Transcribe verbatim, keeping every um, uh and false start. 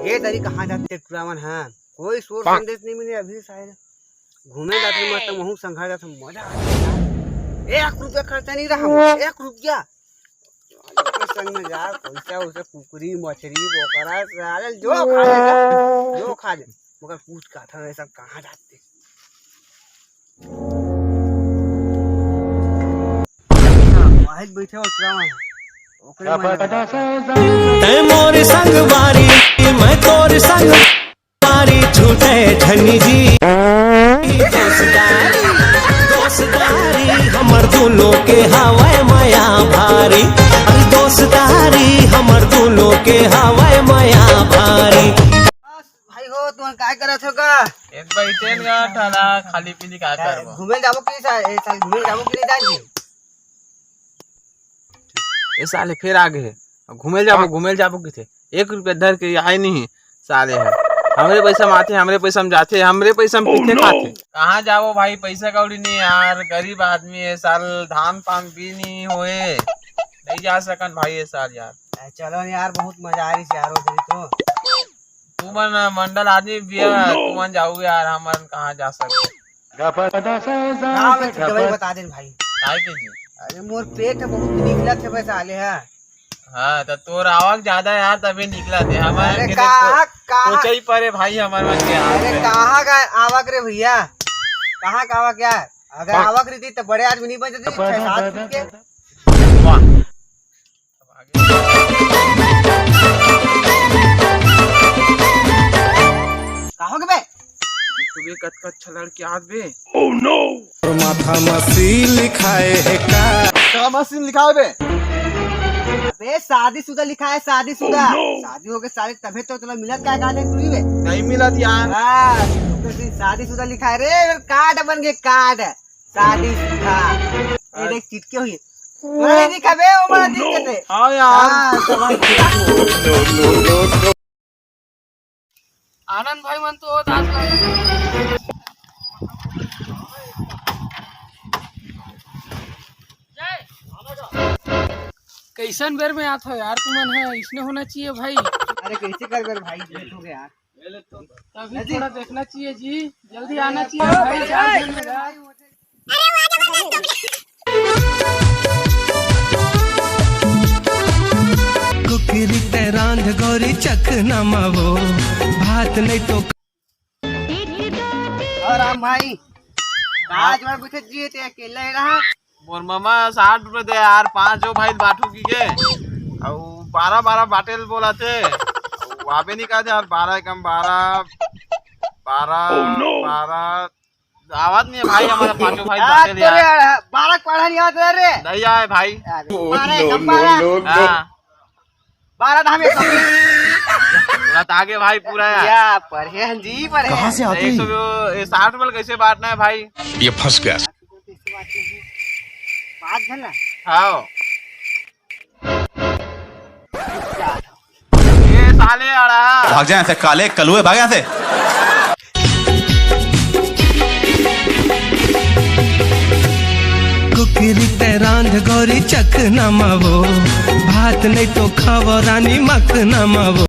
ये तरी कहाँ जाथे टुरा मन, हाँ? कोई सोर संदेश नहीं मिले अभी साले। घूमे जाथे मस्त, महू संघा जाथे, मजा आथे यार। एक रुपया खर्चा नहीं रहा, एक रुपया। के संग में यार, पैसा उसे कुकरी, मछरी, बोकरा, साले जो खा ले, जो खा ले। मगर पूछ का था, ये सब कहाँ जाथे? वहीं बैठे हो, क्या है? ओकरे मन में। तै मोर संगवारी, मैं तोर संगवारी, छूटे झनी जी। दोस्तारी, दोस्तारी, हमर दोनों के हवय मया भारी। अरे दोस्तारी, हमर दोनों के हवय मया भारी। भाई हो, तुमन काय करत हो का? एक बैठे न गा, ठला खाली पीली का करबो? घूमे जाबो कि सा-, ए, साल घूमे जाबो कि नहीं जान जी? ए साले फेर आ गए हे। घूमे जाबो, हाँ। घूमे जाबो किथे? एक रुपया धर के आए नहीं साले हे। हमरे पैसा में आथे, हमरे पैसा में जाथे, हमरे पैसा में पीथे खाथे। कहाँ जाबो भाई, पैसा कौड़ी नहीं यार, गरीब आदमी है, साल धान पान भी नहीं होए, नहीं जा सकन भाई ये साल यार। ए, चलो न यार, बहुत मजा आ रही है यार, वो दिन तो। तुमन मंडल आदमी भी है, तुमन जाओगे यार, हमन कहाँ जा सकते? हाँ, मैं तो दवाई बता देन भाई। काय के जी? अरे, मोर पेट है, बहुत निकलत है पैसा आले है। हाँ, तो तोर आवक ज्यादा है यार, तभी निकलत है। हमर अरे, के तो कहाँ, कहाँ? सोचे ही परे भाई, हमर मन के हाल अरे, में। कहाँ का आवक रे भैया? कहाँ का आवक यार? अगर आवक रहती तो बड़े आदमी नहीं बन जाते, छह सात फीट के। वाह। का हो गे बे? सुबह कतका अच्छा लड़की आत बे। Oh no! और माथा मसीन लिखाए है का? का मसीन लिखाए बे? अबे शादीशुदा लिखा है, शादीशुदा। Oh no! शादी हो गई साले, तभे तो तोला मिलत का गाने पूरी बे। नहीं मिलत यार। हाँ, तो फिर शादीशुदा लिखा है रे, कार्ड बन गए कार्ड। शादीशुदा। ये देख चिटके हुई। तोला नहीं दिखा बे, वो बड़ा दिक्कत है। हाँ यार। हाँ, तो भाई। आनंद भाई मन तो दास भाई। कैसन बेर में आत हो यार, तुमन है इसने होना चाहिए भाई। अरे कैसे कर बेर भाई, लेट हो गया यार। तभी थोड़ा देखना चाहिए जी, जल्दी आना चाहिए भाई, जान दे मेरा। कुकरी ते रांध गोरी चखना मावो, भात नहीं तो। और राम भाई, आज बार पूछे जी, ते अकेला ही रहा। मोर ममा साठ रुपए दे यार, पाँच जो भाई बांटू की के, अउ बारह बारह बाटेल बोला थे, अउ आबे नहीं कहा थे यार, बारह एकम बारह, बारह, Oh no! बारह, आवाज नहीं है भाई, हमारा पांचों भाई आ, बाटेल तेरे यार। यार, बारह पढ़ा नहीं आता रे। नहीं आए भाई। अरे, Oh बारह no, एकम no, बारह। No, no! हाँ। बारह धाम एक सौ बीस। पूरा तो आगे भाई, पूरा यार। या पढ़े हैं जी, पढ़े हैं। कहाँ से आते हैं? एक सौ, ये साठ रुपए कैसे बांटना है भाई? ये फंस गया। बात है ना? हाँ। ये साले अड़ा। भाग जा यहाँ से, काले कलुए, भाग यहाँ से। कुकरी ते रांध गोरी चखना मावो, भात नहीं तो खावो रानी मखना मावो।